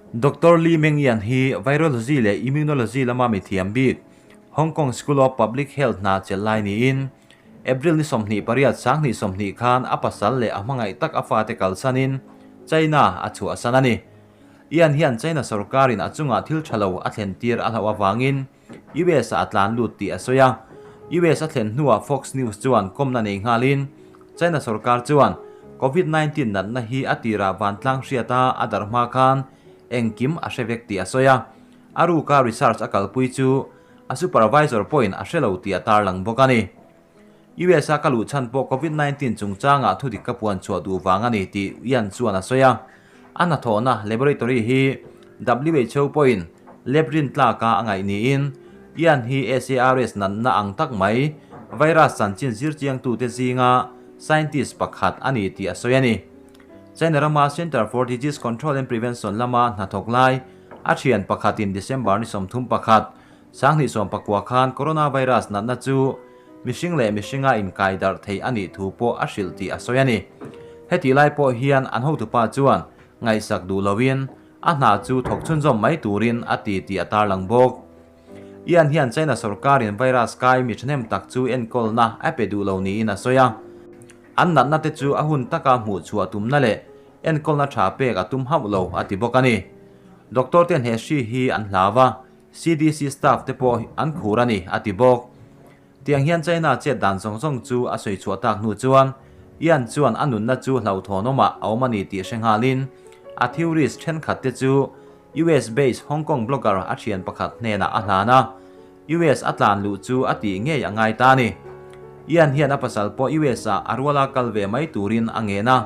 Doctor Li Mengyan hi Virology leh Immunology lama mithiam bik, Hong Kong School of Public Health hna chelh lai niin, April ni 28 2020 khan a pasal leh a hmangaih tak a fate kalsanin China a chhuahsan a ni. Ian hian China sorkarin a chungah thil tha lo a thlen tir a hlauh avangin US ah a tlan lut tih a sawi a. US a thlen hnuah Fox News chuan kawmna nei nghalin China sorkar chuan Covid 19 natna hi a tirah vantlang hriata a darh hma khan engkim a hre vek tih a sawi a. A ruka research a kalpui chu a supervisor pawhin a hre lo tih a tarlang bawk a ni. US a ka luh chhan pawh Covid 19 chungchangah thudik ka puan chhuah duh vang a ni tih Yan chuan a sawi a. A hnathawhna laboratory hi WHO pawhin lab rin tlaka a ngaih niin Yan hi SARS natna ang tak mai virus chanchin zirchiangtute zinga scientist pakhat a ni tih a sawi a ni. China rama Center for Disease Control and Prevention lama hnathawk lai a thian pakhatin December ni 31, 2019 khan coronavirus natna chu mihring leh mihringa inkai darh theih a nih thu pawh a hrilh tih a sawi a ni. Hetih lai pawh hian an hotupa chuan ngaihsak duh loin a hna chu thawk chhunzawm mai turin a ti tih a tarlang bawk. Ian hian China sorkarin virus kai mi thahnem tak chu enkawlna a pe duh lo niin a sawi a. An natna te chu a hun taka hmuh chhuah tumna leh enkawlna tha pek a tum hauh lo a ti bawk a ni. Doctor ten he hri hi an hlau a, CDC staff te pawh an khur a ni, a ti bawk. Tiang hian China chet dan zawng zawng chu a sawi chhuah tak hnu chuan Ian chuan a nunna chu hlauhthawnawmah a awm a ni tih hre nghalin a theories thenkhat te chu US based Hong Kong blogger a thian pakhat hnenah a hlan a, US a tlan luh chu a tih ngei a ngai ta a ni. Ian hian a pasal pawh US ah a ruala kal ve mai turin a ngen a,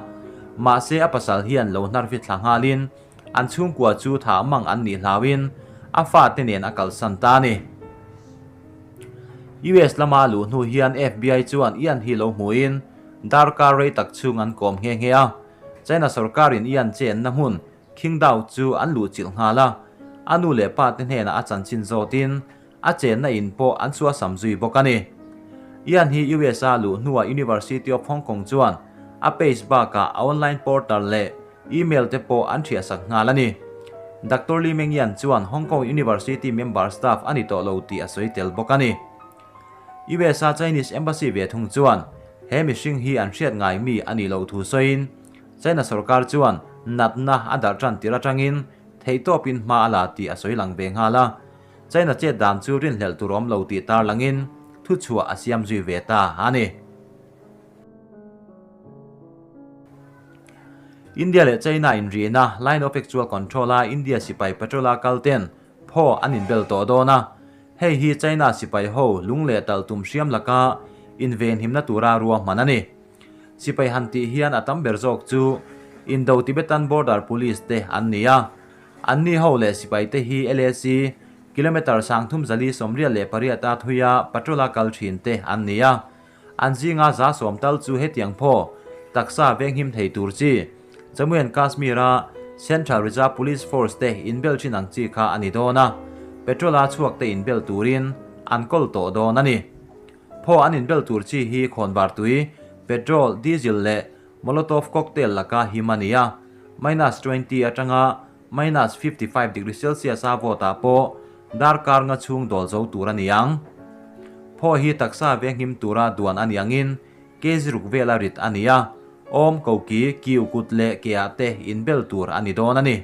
mahse a pasal hian lo hnarfi thla nghalin An chhungkua chu thah mang an nih hlauin a fate nen a kalsan ta a ni. US lama luh hnu hian FBI chuan Ian hi lo hmuhin darkar rei tak chhung an kawm nghe nghe a. China sorkarin Ian chenna hmun Qingdao chu an luhchilh nghal a, a nu leh pa te hnenah a chanchin zawtin a chenna in pawh an suasam zui bawk a ni. Ian hi US a luh hnuah University of Hong Kong chuan a page bakah a online portal leh email te pawh an thiahsak nghal a ni. Doctor Li Mengyan chuan Hong Kong University member staff a ni tawh lo tih a sawi tel bawk a ni. US a Chinese Embassy ve thung chuan he mihring hi an hriat ngai mi a nih loh thu sawiin China sorkar chuan natna a darh tan tir atangin theihtawpin hma a la tih a sawi lang ve nghal a. China chet dan chu rinhlelh tur awm lo tih tarlangin thuchhuah a siam zui ve ta a ni. India leh China inrihna Line of Actual Control a India sipai patrol a kal ten phaw an inbel tawh dawn a, hei hi China sipai ho lung leh talh tum hriam laka invenhimna tura ruahman a ni. Sipai han tih hian a tam ber zawk chu Indo-Tibetan Border Police te an ni a. Anni ho leh sipai te hi LAC kilometre 3488 a thuia patrol a kal thin te an ni a. An zinga 110 tal chu hetiang phaw taksa venghim thei tur chi Jammu and Kashmir a Central Reserve Police Force te inbel thin ang chi kha a ni dawn a, petrol a chhuak te inbel turin an kawl tawh dawn a ni. Phaw an inbel tur chi hi khawnvar tui, petrol, diesel leh Molotov cocktail laka him a ni a, minus 20 atanga minus 55 degree Celsius a vawt ah pawh darkar nga chhung dawl zo tur a ni ang. Phaw hi taksa venghim tura duan a ni angin kg ruk vela rit a ni a, awm, koki, kiu, kut leh ke ah te inbel tur a ni dawn a ni.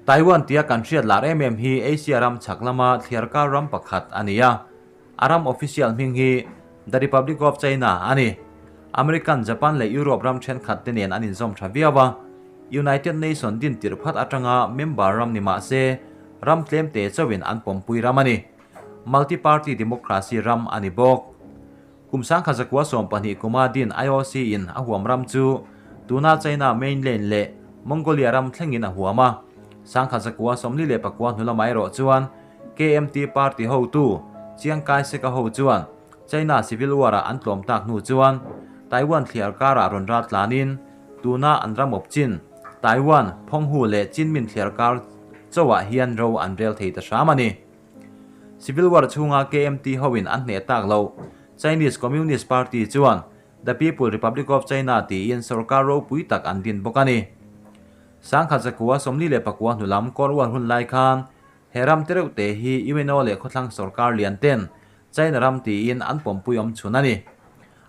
Taiwan tia kan hriat lar em em hi Asia ram chhak lama thliarkar ram pakhat a ni a. A ram official hming hi The Republic of China a ni. American, Japan leh Europe ram thenkhat te nen an inzawm tha viau a. United Nation din tirh phat atanga member ram ni mah se, ram tlem te chauhin an pawmpui ram a ni. Multi-party democracy ram a ni bawk. Kum 1912 kuma din IOC in a huam ram chu tuna China mainland leh Mongolia ram thlengin a huam a. 1949 hnu lamah erawh chuan KMT party hotu Chiang Kai-shek-a ho chuan China Civil War-ah an tlawm tak hnu chuan Taiwan thliar karah rawn ral tlanin tuna an ram awp chin Taiwan, Phonghu leh Chinmin thliar kar chauhah hian ro an rel thei ta hram a ni. Civil War chhunga KMT hoin an hneh tak loh Chinese Communist Party chuan The People Republic of China tiin sorkar ropui tak an din bawk a ni. 1949 hnulam Cold War hun lai khan he ram te reuh te hi UNO leh khawthlang sorkar lian ten China ram tiin an pawmpui awm chhun a ni.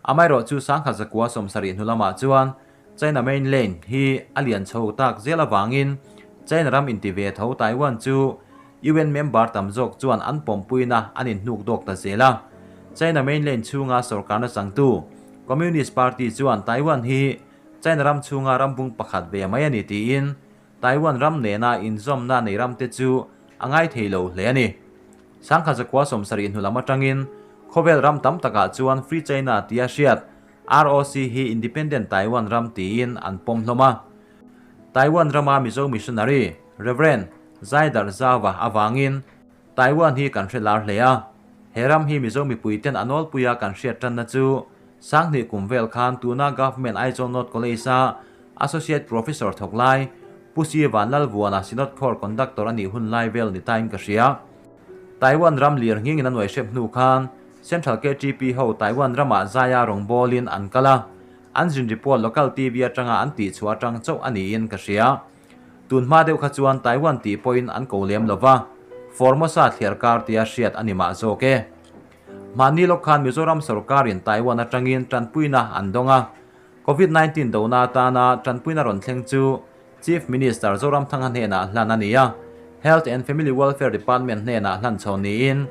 Amaherawh chu 1970 hnulamah chuan China mainland hi a lian chho tak zel avangin China ram inti ve tho Taiwan chu UN member tam zawk chuan an pawmpuina an inhnuk dawk ta zel a. China mainland chhunga sorkarna changtu Communist Party chuan Taiwan hi China ram chhunga rambung pakhat ve mai a ni tiin Taiwan ram nena inzawmna nei ramte chu a ngaithei lo hle a ni. 1970 hnu lam atangin khawvel ram tam takah chuan Free China tia hriat ROC hi Independent Taiwan ram tiin an pawm hlawm a. Taiwan rama Mizo missionary Rev. Zaidar Zawa avangin Taiwan hi kan hre lar hle a. He ram hi Mizo mipuiten a nawlpuia kan hriat tanna chu Sanghnih kum vel khan tuna Government Aizawl North College-a Associate Professor thawk lai Pu Si Vanlalvuana Synod Choir Conductor a nih hun lai vel ni tain ka hria. Taiwan ram lir nghingin a nuai hrep hnu khan Central KTP ho Taiwan ramah zaia rawngbawlin an kal a, an zin report local TV atanga an tihchhuah atang chauh a niin ka hria. Tun hma deuh kha chuan Taiwan tih pawhin an ko lem lova, Formosa thliar kar tia hriat a ni mah zawk e. Mahni lawk khan Mizoram sorkarin Taiwan atangin tanpuina an dawng a, Covid 19 dona atana tanpuina rawn thleng chu Chief Minister Zoramthanga hnenah hlan a ni a, Health and Family Welfare Department hnenah hlan chho niin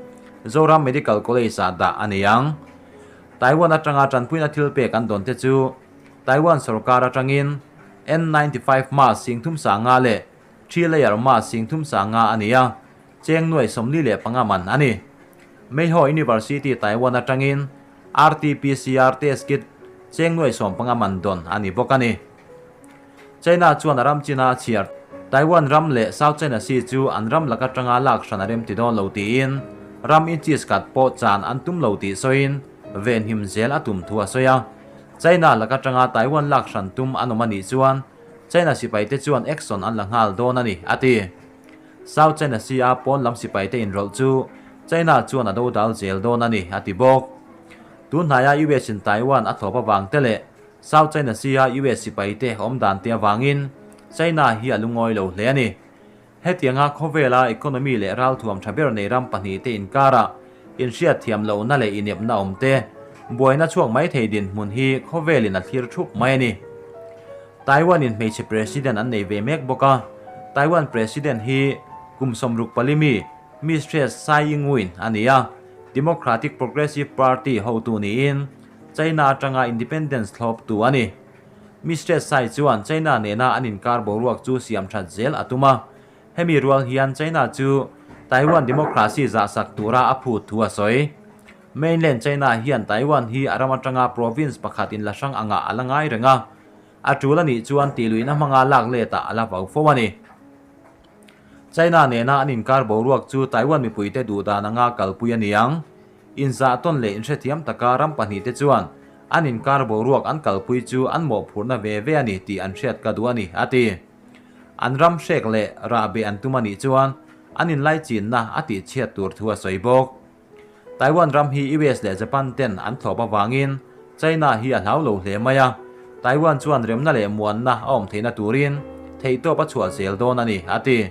Zoram Medical College-ah dah a ni ang. Taiwan atanga tanpuina thil pek an dawn te chu Taiwan sorkar atangin N95 mask singthum sanga leh Three layer mask singthum sanga a ni a, cheng nuai 45 man a ni. Meiho University Taiwan atangin RT-PCR test kit cheng nuai 15 man dawn a ni bawk a ni. China chuan a ram china a chhiar Taiwan ram leh South China Sea chu an ram lak atanga lak hran a rem ti dawn lo tiin ram inches khat pawh chan an tum lo tih sawiin venhim zel a tum thu a sawi a. China lak atanga Taiwan lak hran tum an awm a nih chuan China sipaite chuan action an la nghal dawn a ni, a ti. South China Sea-a pawn lam sipaite inrawlh chu China chuan a do dal zel dawn a ni, a ti bawk. Tun hnaia US in Taiwan a thlawp avang te leh South China Sea-a US sipaite awm dan te avangin China hi a lungawi lo hle a ni. Hetianga khawvela economy leh ralthuam tha ber nei ram pahnihte inkarah inhriat thiam lohna leh inepna awm te, buaina chhuak mai thei dinhmun hi khawvelin a thlir thup mai a ni. Taiwan in hmeichhe president an nei ve mek bawk a, Taiwan president hi kum 64 mi Mistress Tsai Ing-wen a ni a, Democratic Progressive Party hotu niin China atanga independence thlawptu a ni. Mistress Tsai chuan China nena an inkar boruak chu siam that zel a tum a, hemi rual hian China chu Taiwan democracy zahsak tura a phut thu a sawi. Mainland China hian Taiwan hi a ram atanga province pakhat in la hrang angah a la ngai reng a, a tul a nih chuan tihluihna hmanga lak letah a la vau fo a ni. China nena an inkar boruak chu Taiwan mipuite duhdan anga kalpui a ni ang. Inzahtawn leh inhrethiam taka ram pahnihte chuan an inkar boruak an kalpui chu an mawhphurhna ve ve a ni tih an hriat ka duh a ni, a ti. An ram hrek leh rahbeh an tum a nih chuan an inlaichinna a tihchhiat tur thu a sawi bawk. Taiwan ram hi US leh Japan ten an thlawp avangin China hi a hlau lo hle mai a, Taiwan chuan remna leh muanna a awm theihna turin theihtawp a chhuah zel dawn a ni, a ti.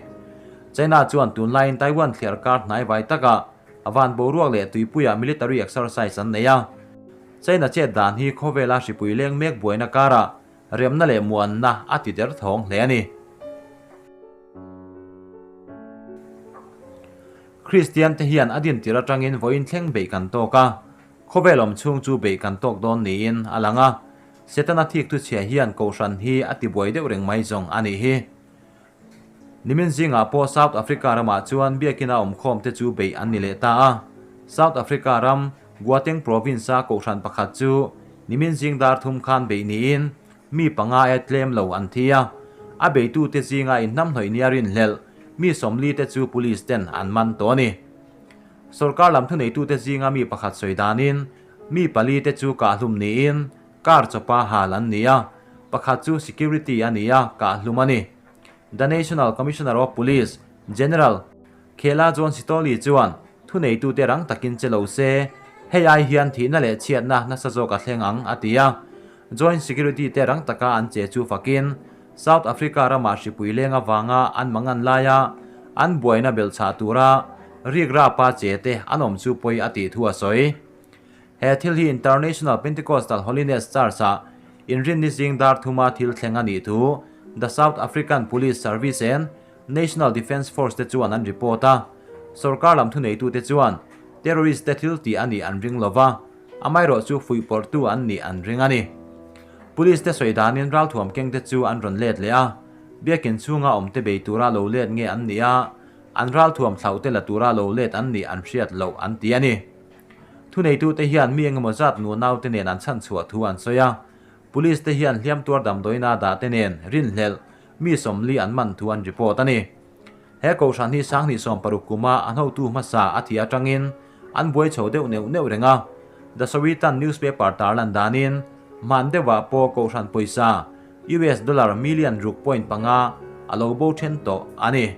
China chuan tunlaiin Taiwan thliar kar hnaivai takah A van boruak leh tuipuiah military exercise an nei a. China chet dan hi khawvela hripui leng mek buaina karah remna leh muanna a ti der thawng hle a ni. Kristian te hian a din tir atangin vawiin thleng beih kan tawk a, khawvel awm chhung chu beih kan tawk dawn niin a lang a. Setana thik thuchhia hian kohhran hi a ti buai deuh reng mai zawng a nih hi. Nimin zingah pawh South Africa ramah chuan biakina awmkhawm te chu beih an ni leh ta a. South Africa ram Gauteng province-a kohhran pakhat chu nimin zing dar thum khan beih niin mi panga e tlem lo an thi a. A beitute zinga inhnamhnawih nia rinhlelh mi 40 te chu police ten an man tawh a ni. Sorkar lam thuneitute zinga mi pakhat sawi danin mi pali te chu kahhlum niin Car chawpa hal an ni a, pakhat chu security a ni a, kahhlum a ni. The National Commissioner of Police, General, Khela John Sithole chuan thuneitute rang takin che lo se, hei ai hian thihna leh chhiatna nasa zawk a thleng ang, a ti a. Joint Security te rang taka an che chu fakin South Africa rama hripui leng avanga an mangan laia an buaina belhchhah tura rikrapa che te an awm chu pawi a tih thu a sawi. He thil hi International Pentecostal Holiness Church-ah inrinni zing dar thuma thil thleng a nih thu The South African Police Service and National Defence Force te chuan an report a. Sorkar lam thuneitute chuan terrorist te thil tih a nih an ring lo va, amaherawh chu fuihpawrhtu an nih an ring a ni. Police te sawi danin ralthuam keng te chu an rawn let leh a, biakin chhunga awm te bei tura lo let nge an nih a, an ralthuam thlauh te la tura lo let an nih an hriat loh an ti a ni. Thuneitute hian mi engemaw zat nunaute nen an chhanchhuah thu an sawi a, Police te hian hliam tuar damdawiina dah te nen rinhlelh mi 40 an man thu an report a ni. He kohhran hi 2016 kuma an hotu hmasa a thih atangin an buai chho deuh neuh neuh reng a. The Sowetan newspaper tarlan danin hman deuhah pawh kohhran pawisa US dollar million ruk point panga a lo bo then tawh a ni.